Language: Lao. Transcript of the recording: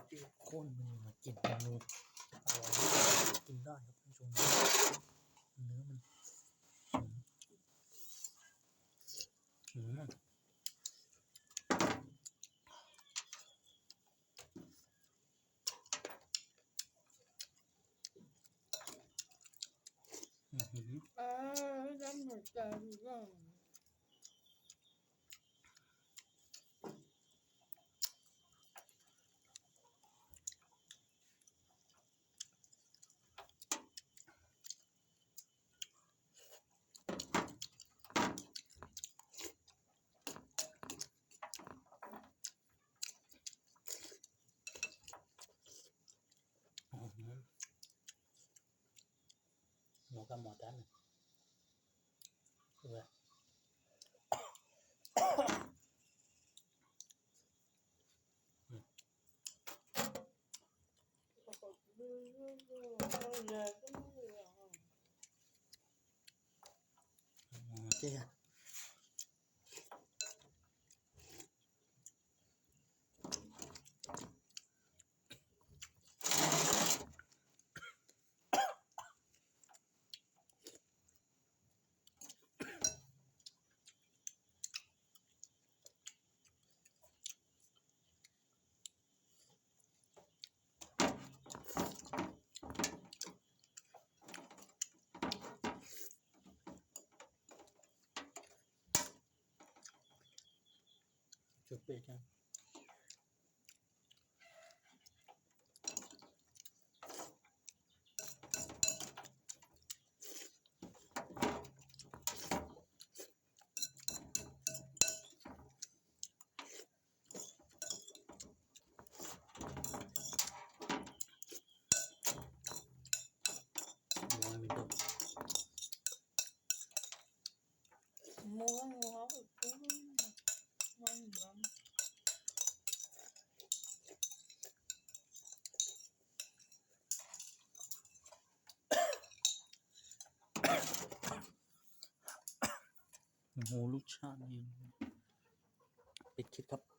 ດທຸກຄົນ ມື້ນີ້ມາກິນເມນູອະໄລ ກິນໄດ້ຄັບທ່ານຜູ້ຊົມ ເນື້ອມັນ ອືມ ອືມ. ອືຫື ອ່າ ຈຳໝົດແລ້ວ. ໝໍກັບໝໍຕັນ ເອີ ໂອເຄ. ຈຸດເບຣກຫຍັງ? ໝູ ໝູ ເອົາໄປປຸງ ໝູ ລົດຊາດດີ ໄປຄິດກັບ